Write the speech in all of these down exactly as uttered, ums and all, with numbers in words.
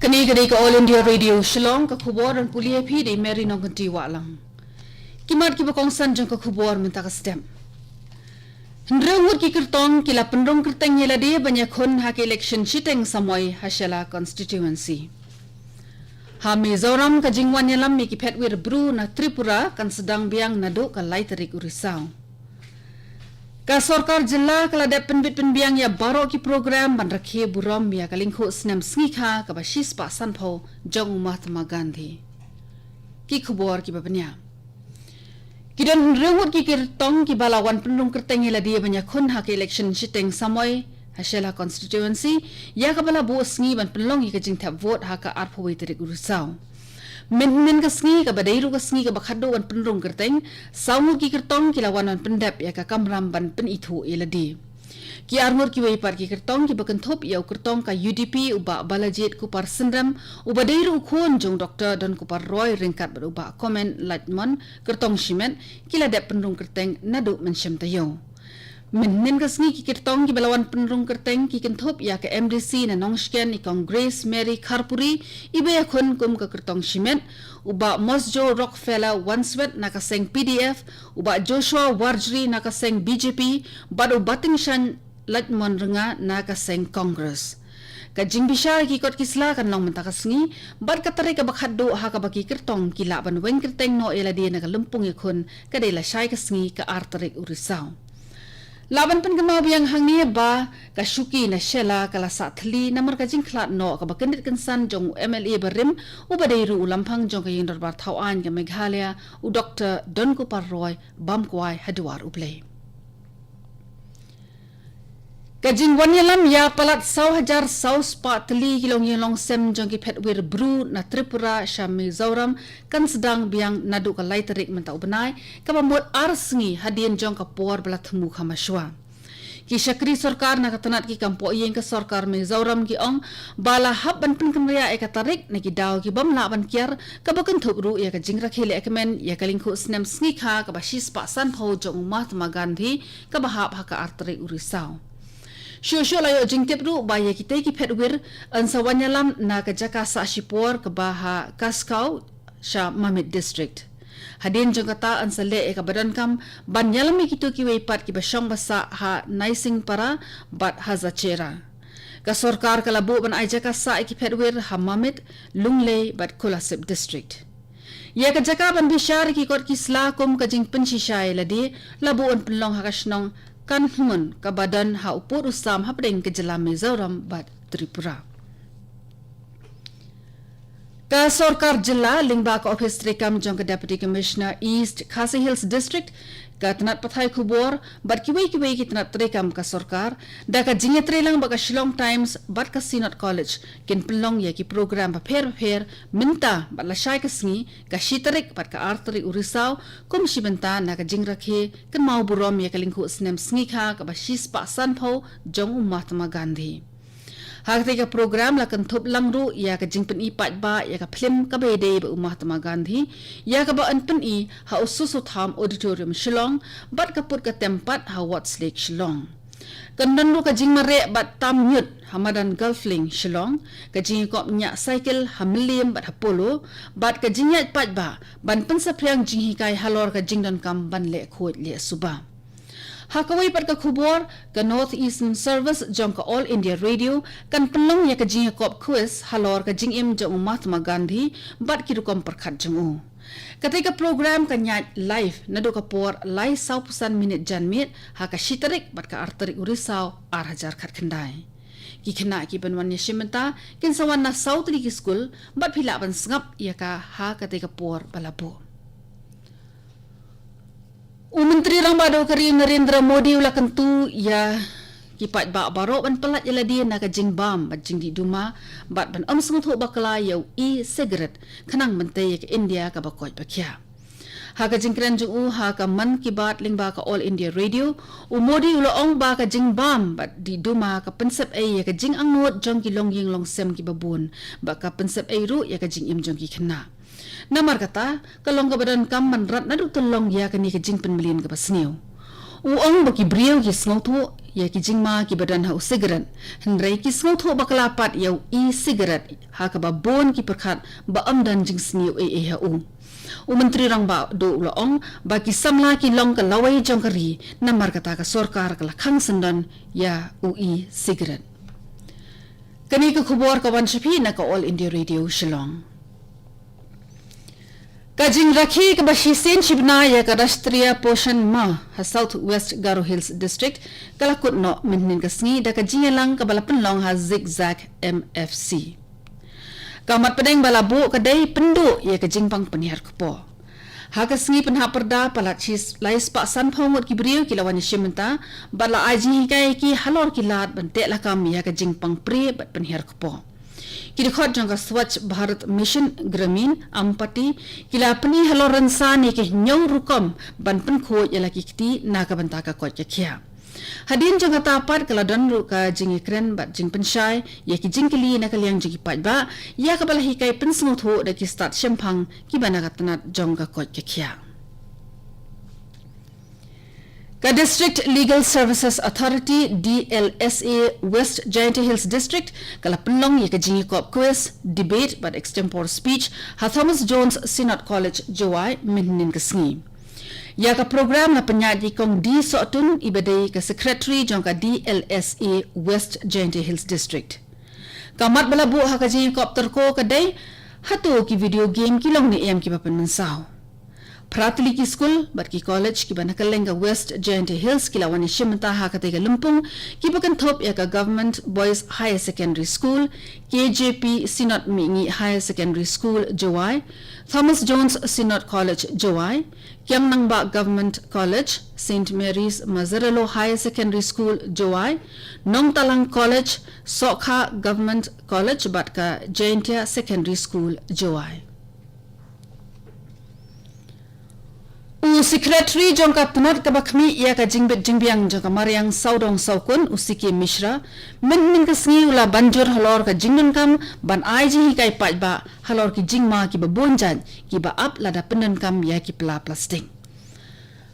Kane ka dei ka All India Radio Shillong, ka khubor ban pule ïa phi da i Mary Nongkynrih Wahlang. Ki mat kiba kongsan jong ka khubor mynta ka step. Hynriew ngut ki kyrtong ki la pynrung kyrteng ïa lade ban ïakhun ha ka election shiteng samoi ha Shella constituency. Ha Mizoram, ka jingwan ïalam ïa ki phetwir bru na Tripura kan sdang biang naduh ka lai tarik u Risaw. Ka sorkar jylla ka la dep pynbit pynbiang ïa baroh ki program ban rakhe burom ïa ka lyngkhuh snem sngikha kaba shispah sanphew jong u Mahatma Gandhi. Ki khubor kiba bniah. Ki don hynriew ngut ki kyrtong kiba la wan pynrung kyrteng ïa lade ban ïakhun ha ka election shiteng samoi ha Shella constituency, ïa kaba la buh sngi ban pynlong ïa ka jingthep vote ha ka arphew wei tarik u Risaw. Mynhynnin ka sngi, kaba dei ruh ka sngi kaba khatduh ban pynrung kyrteng, saw ngut ki kyrtong ki la wan ban pyndep ïa ka kamram ban pynithuh ïa lade. Ki arngut kiwei pat ki kyrtong kiba kynthup ïa u kyrtong ka U D P u Bah Balajied Kupar Synrem, uba dei ruh u khun jong Doktor Donkupar Roy ryngkat bad u Bah Komen Latmon, kyrtong shimet, ki la dep pynrung kyrteng naduh mynshem taïew. Mynhynnin ka sngi, ki kyrtong kiba la wan pynrung kyrteng ki kynthup ïa ka M D C na Nongshken, i Kong Grace Mary Kharpuri, iba ïakhun kum ka kyrtong shimet, u Bah Mosjoe Rockefeller Wanswet na ka seng P D F, u Bah Joshua Warjri na ka seng B J P, bad u Bah Tyngshaiñ Latmon Rynga na ka seng Congress. Ka jingbishar ïa ki kot ki sla kan long mynta ka sngi, bad ka tarik kaba khatduh ha kaba ki kyrtong ki lah ban weng kyrteng noh ïa lade na ka lympung ïakhun ka dei lashai ka sngi, ka ar tarik u Risaw. Lah ban pynkynmaw biang hangne ba ka shuki na Shella ka la sah thylli namar ka jingkhlad noh kaba kyndit kynsan jong u M L A barim, uba dei ruh u lamphang jong ka ïing dorbar thaw aiñ ka Meghalaya, u Doktor Donkupar Roy, bam kwai ha duwar U Blei. Ka jingwan ïalam ïa palat saw hajar saw spah tylli ki longïing longsem jong ki phetwir bru na Tripura sha Mizoram kan sdang biang naduh ka lai tarik mynta u bnai, kaba mut ar sngi hadien jong ka por ba la thmu kham shuwa. Ki shakri sorkar na ka tnat ki kam pohïing ka sorkar Mizoram ki ong ba la hap ban pynkynriah ïa ka tarik na ki daw ki bym lah ban kiar, kaba kynthup ruh ïa ka jingrakhe lehkmen ïa ka lyngkhuh snem sngikha kaba shispah sanphew jong u Mahatma Gandhi, kaba hap ha ka ar tarik u Risaw. Shuh shuh la ïoh jingtip ruh ba ïa kitei ki phetwir yn sa wan ïalam na ka jaka sah shipor kaba ha Kaskau sha Mamit District. Hadien jong kata yn sa leh ïa kaba donkam ban ïalam ïa kito kiwei pat kiba shong ba sah ha Naisingpara bad ha Zachera. Ka sorkar ka la buh ban ai jaka sah ïa ki phetwir ha Mamit, Lunglei bad Kolasib District. Ïa ka jaka ban bishar ïa ki kot ki sla kum ka jingpynshisha ïa lade la buh ban pynlong ha ka shnong Kanhmun kaba don ha u pud u sam hapdeng ka jylla Mizoram bad Tripura. Ka sorkar jylla lyngba ka ophis treikam jong ka Deputy Commissioner East Khasi Hills District, ka tnat pathai khubor bad kiwei kiwei ki tnat treikam ka sorkar, da ka jingïatreilang bad ka Shillong Times bad ka Synod College, kin pynlong ïa ki program bapher bapher mynta bad lashai ka sngi, ka shi tarik bad ka ar tarik u Risaw, kum shi bynta na ka jingrakhe kynmaw burom ïa ka lyngkhuh snem sngikha kaba shispah sanphew jong u Mahatma Gandhi. Ha katei ka program la kynthup lang ruh ïa ka jingpyni paidbah ïa ka phlim Kaba ïadei bad u Mahatma Gandhi, ïa kaba yn pyni ha u Soso Tham Auditorium Shillong, bad ka put ka tem pat ha Ward's Lake Shillong. Kan don ruh ka jingmareh bad tam ñiut ha madan Golf Link Shillong, ka jingïakop ñiah cycle ha Mylliem bad ha Polo, bad ka jingïaid paidbah ban pynsaphriang jinghikai halor ka jingdonkam ban leh khuid leh suba. Ha kawei pat ka khubor, ka North Eastern Service jong ka All India Radio kan pynlong ïa ka jingïakop quiz halor ka jingim jong u Mahatma Gandhi bad ki rukom pyrkhat jong u. Katei ka program kan ïaid live naduh ka por lai sawphew san minit janmiet ha ka shi tarik bad ka ar tarik u Risaw ar hajar khatkhyndai. Ki khynnah kiban wan ïashim bynta kin sa wan na saw tylli ki skul bad phi lah ban sngap ïa ka ha katei ka por ba la buh. U Myntri Rangbah Duh ka ri Narendra Modi u la kyntu ïa ki paidbah baroh ban pyllait ïa lade na ka jingbam bad jingdih duma bad ban ym sngewthuh bakla ïa u e-cigarette khnang ban tei ïa ka India kaba koit ba khiah. Ha ka jingkren jong u ha ka Mann Ki Baat lyngba ka All India Radio, u Modi u la ong ba ka jingbam bad dih duma ka pynsep ei ïa ka jingangnud jong ki longïing longsem kiba bun, bad ka pynsep ei ruh ïa ka jingim jong ki khynnah. Namar kata, ka long kaba donkam ban rat naduh tyllong ïa kane ka jingpynmlien kaba sniew. U ong ba ki briew ki sngewthuh ïa ki jingma kiba don ha u sigaret, hynrei ki sngewthuh bakla pat ïa u e-sigaret, ha kaba bun ki pyrkhat ba ym don jingsniew ei ei ha u. U Myntri Rangbah Duh u la ong ba ki samla ki long ka lawei jong ka ri, namar kata ka sorkar ka la khang syndon ïa u e-sigaret. Kane ka khubor ka wan sha phi na ka All India Radio Shillong. Ka jingrakhe kaba shisien shi bnai ïa ka Rashtriya Poshan Maah ha South West Garo Hills District ka la kut noh mynhynnin ka sngi da ka jingïalang kaba la pynlong ha Zigzag M F C. Ka mat pdeng ba la buh ka dei pynduh ïa ka jingpang pynhiar kpoh. Ha ka sngi pynhap pyrda palat shi lai spah sanphew ngut ki briew ki la wan ïashim bynta bad la ai jinghikai ïa ki halor ki lad ban teh lakam ïa ka jingpang prie bad pynhiar kpoh. Ki dkhot jong ka Swachh Bharat Mission Gramin Ampati ki la pyni halor rynsan ïa ki hynñiew rukom ban pynkhuid ïa la ki kti na ka bynta ka koit ka khiah. Hadien jong kata pat ka la don ruh ka jingïakren bad jingpynshai ïa ki jingkylli na ka liang jong ki paidbah, ïa kaba la hikai pynsngewthuh da ki stad shemphang kiba na ka tnat jong ka koit ka khiah. Ka District Legal Services Authority, D L S A, West Jaintia Hills District ka la pynlong ïa ka jingïakop quiz, debate bad extempore speech ha Thomas Jones Synod College, Jowai, mynhynnin ka sngi. Ïa ka program la pynïaid da i Kong D Sohtun, iba dei ka Secretary jong ka D L S A West Jaintia Hills District. Ka mat ba la buh ha ka jingïakop tyrko ka dei: Hato ki video game ki long ne em kiba pynmynsaw? Phra tylli ki skul bad ki college kiba na kylleng ka West Jaintia Hills ki la wan ïashim bynta ha katei ka lympung, kiba kynthup ïa ka Government Boys Higher Secondary School, K J P Synod Mihngi Higher Secondary School, Jowai, Thomas Jones Synod College, Jowai, Kiang Nangbah Government College, Saint Mary's Mazzarello Higher Secondary School, Jowai, Nongtalang College, Sohkha Government College bad ka Jaintia Secondary School, Jowai. U Secretary jong ka tnat kaba khmih ïa ka jingbit jingbiang jong ka mariang sawdong sawkun, u C K Mishra, mynhynnin ka sngi u la ban jur halor ka jingdonkam ban ai jinghikai paidbah halor ki jingma kiba bun jait kiba ap lada pyndonkam ïa ki pla plastik.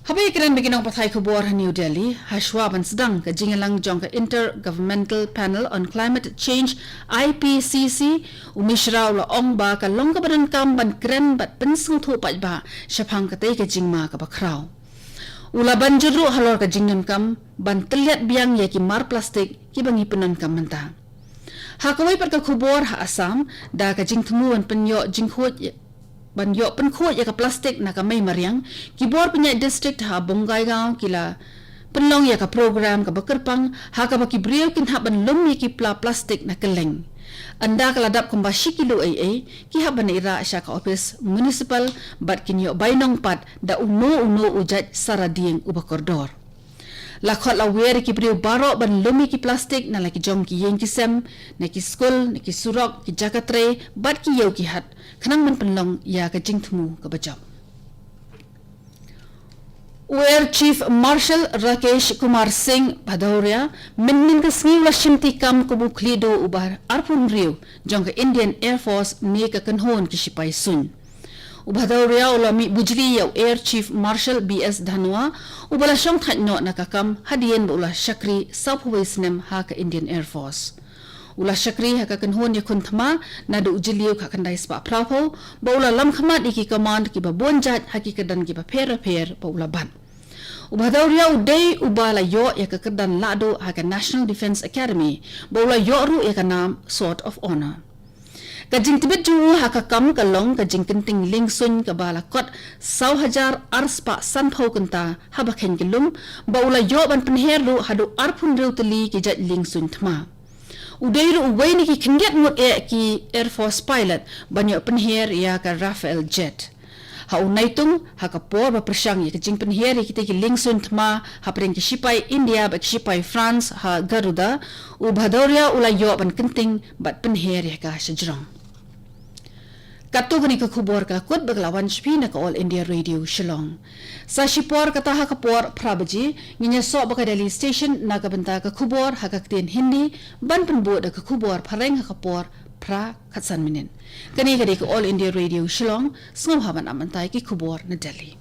Haba ïakren bad ki nongpathai khubor ha New Delhi hashwa ban sdang ka jingïalang jong ka Inter-Governmental Panel on Climate Change, I P C C, u Mishra u la ong ba ka long kaba donkam ban kren bad pynsngewthuh paidbah shaphang katei ka jingma kaba khraw. U la ban jur ruh halor ka jingdonkam ban tylliat biang ïa ki mar plastik kiba ngi pyndonkam mynta. Ha kawei pat ka khubor, ha Assam, da ka jingthmu ban pynïoh jingkhuid, ban ïoh pynkhuid ïa ka plastik na ka mei mariang, ki bor pynïaid district ha Bongaigaon ki la pynlong ïa ka program kaba kyrpang, ha kaba ki briew kin hap ban lum ïa ki pla plastik na kylleng. Ynda ka la dap kumba shi kilo ei ei, ki hap ban ïarah sha ka ophis municipal bad kin ïoh bainong pat da uno uno u jait sara dieng uba kordor. La khot la wer ïa ki briew baroh ban lum ïa ki plastik na la ki jong ki ïing ki sem, na ki skul, na ki surok, ki jaka trei bad ki ïew ki hat, khnang ban pynlong ïa ka jingthmu kaba jop. U Air Chief Marshal Rakesh Kumar Singh Bhadauria mynhynnin ka sngi u la shimti kam kum u khlieh duh uba arphew hynriew jong ka Indian Air Force ne ka kynhun ki shipai suiñ. U Bhadauria u la mih bujli ïa u Air Chief Marshal B S Dhanoa, uba la shong thait noh na ka kam hadien ba u la shakri sawphew wei snem ha ka Indian Air Force. U la shakri ha ka kynhun ïakhun thma naduh u Jylliew khatkhyndai spah phraphew, ba u la lamkhmat ïa ki command kiba bun jait ha ki kyrdan kiba pher bapher ba u la bat. U Bhadauria u dei uba la ïoh ïa ka kyrdan lahduh ha ka National Defence Academy, ba u la ïoh ruh ïa ka nam Sword of Honour. Ka jingtbit jong u ha ka kam ka long ka jingkynting liengsuiñ kaba la kot saw hajar ar spah sanphew kynta haba kheiñ ki lum, ba u la ïoh ban pynher ruh haduh arphew hynriew tylli ki jait liengsuiñ thma. U dei ruh uwei na ki khyndiat ngut eh ki Air Force pilot ban ïoh pynher ïa ka Rafale jet. Ha u naitung, ha ka por ba pyrshang ïa ka jingpynher ïa kitei ki liengsuiñ thma hapdeng ki shipai India bad ki shipai France ha Garuda, u Bhadauria u la ïoh ban kynting bad pynher ïa ka shajrong. Katto katne ka khubor ka la kut bad ka la wan sha phi na ka All India Radio Shillong. Sa shipor kata ha ka por phra baje, ngin ïasoh bad ka Delhi Station na ka bynta ka khubor ha ka ktien Hindi, ban pynbud da ka khubor phareng ha ka por phra khatsan minit. Kane ka dei ka All India Radio Shillong, sngewbha ban ap mynta ïa ki khubor na Delhi.